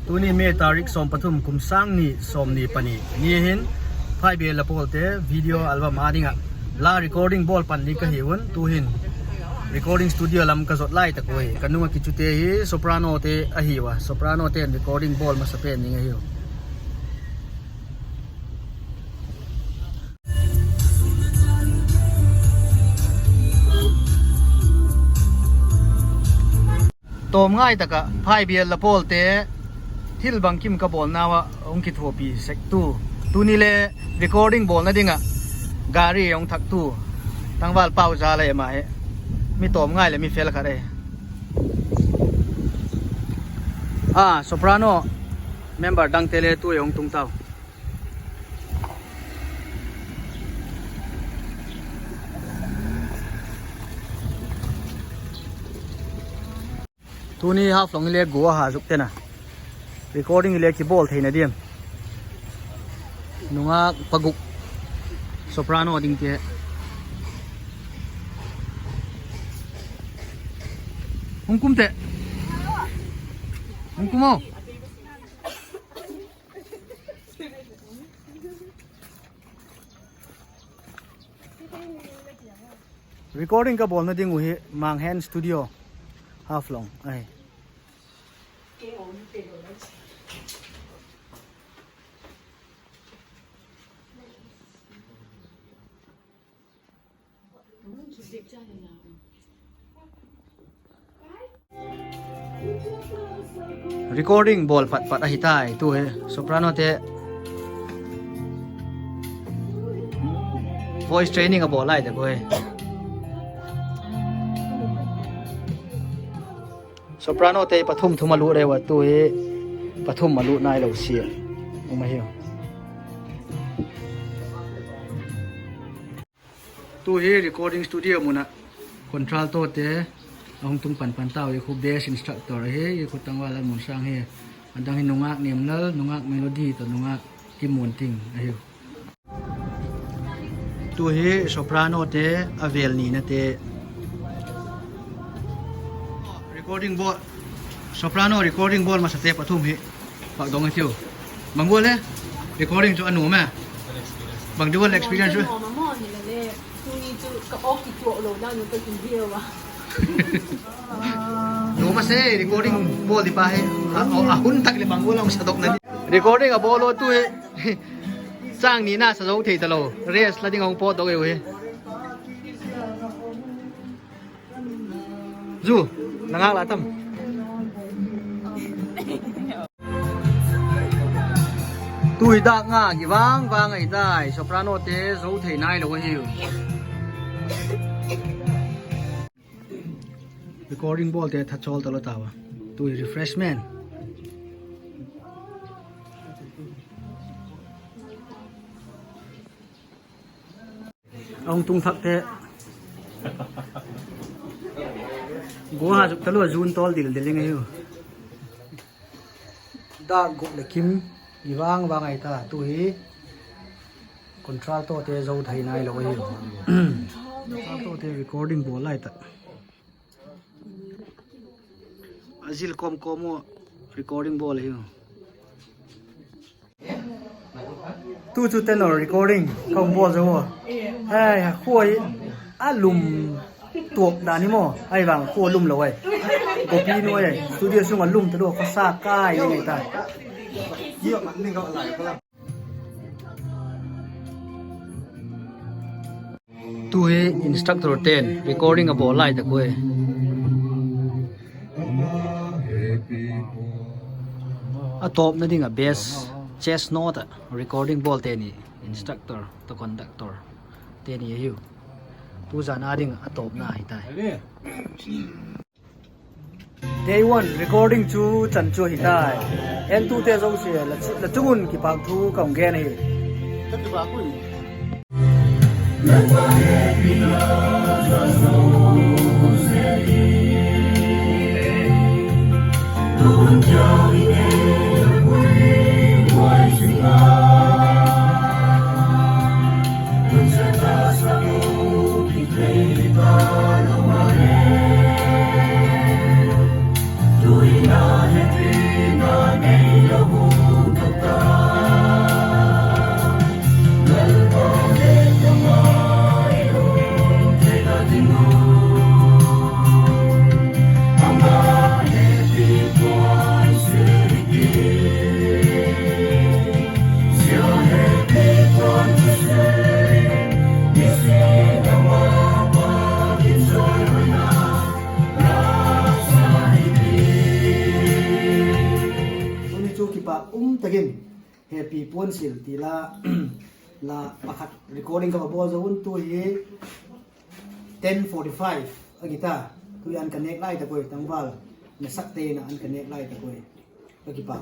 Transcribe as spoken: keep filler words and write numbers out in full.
Tuni May tarik sawm pathum, kum sâng ni sawmni pani ni hin, Phaibel La Pawlte video album â ding ah la recording bawl pan ding ka hi un, tu'hin recording studio lam ka zot lai tak ui. Ka nung ah kichute hi sopranote ahi ua, sopranote'n recording bawl masa pen ding ahiu. Tawm ngai tak ah Phaibel La Pawlte thil bangkim ka bawlnau ah hung kithuapi sektu, tuni le recording bawlna ding ah gari hung thaktu Tangval Pau Zal ahi, ama hi mi tawm ngai leh mi fel khat ahi. A soprano member dangte le tu a hung tung tau. Tuni Haflong hi le gua ha zuk ten a, recording hi le kibawl theina diam. Nungak paguk, soprano dingte. Hung kum te. Hung kum aw. Recording ka bawlna ding uh hi Manghen Studio, Haflong ahi. Recording bawl pat pat ahi tai tu hi, sopranote voice training a bawl lai tak ui. Sopranote pathum thum a lut ahi ua, tu hi pathum a lut nailo sia um ahiu. Tu hi recording studio mun ah contraltote a hung tung pan pan tau, i khu bass instructor ahi, i khu Tangval Lalmunsâng hi, a dang hi nungak Nemlal, nungak Melody tawh nungak Kimuanting ahiu. Tu hi sopranote a vêl ninate. Recording bawl, soprano recording bawl masate pathum hi pak dong hitiu. Bang gual le recording chu a nuam e? Bang di gual experience chu? Nuam a se recording bawl di pa hi. A hun tak leh bang gual a hung sadokna di. Recording a bawl u tu hi châng nina sa zo thei talo, rest la ding a hung pawtdok u hi. Zu, na ngâk la tam? Tu hi dâk nga ki vang vang ahi tai, sopranote zo thei nailo ahiu. Recording bawlte tha chawl talo tau a. Tu hi refreshment. A hung tung thakte. Gua ha zuk talua, zun tawl dil dil ding ahiu. Dâk guk leh kim i vang vang ahi ta tu hi. Contraltote zo thei nailo ahiu. Contraltote recording bawl lai tak. A zil kawm kawm u recording bawl ahiu. Tu chu tenor recording ka hung bawl zo a. Hai, khua hi a lum tuak dan hi maw, ahi vang khua lum lo ai. Gopi nu ai, studio sung a lum talua, khawsa kai ngai ta. Tu hi instructorte'n recording a bawl lai tak ui. A tawpna ding ah bass, chest note ah recording bawlte ni, instructor tawh conductorte ni ahiu. Tu zan â ding a tawpna hi tai. Day one recording chu chan chu hi tai. Entute zosia la chung un kipâk thu ka hung gen ahi. Kipâk um tak in, Hepi Puansil ti la, la pakhat recording ka va bawl zo un, tu hi ten forty-five a ki ta. Tu hi an ka nêk lai tak ui, tangval nasakte'n an ka nêk lai tak ui. Ka kipâk.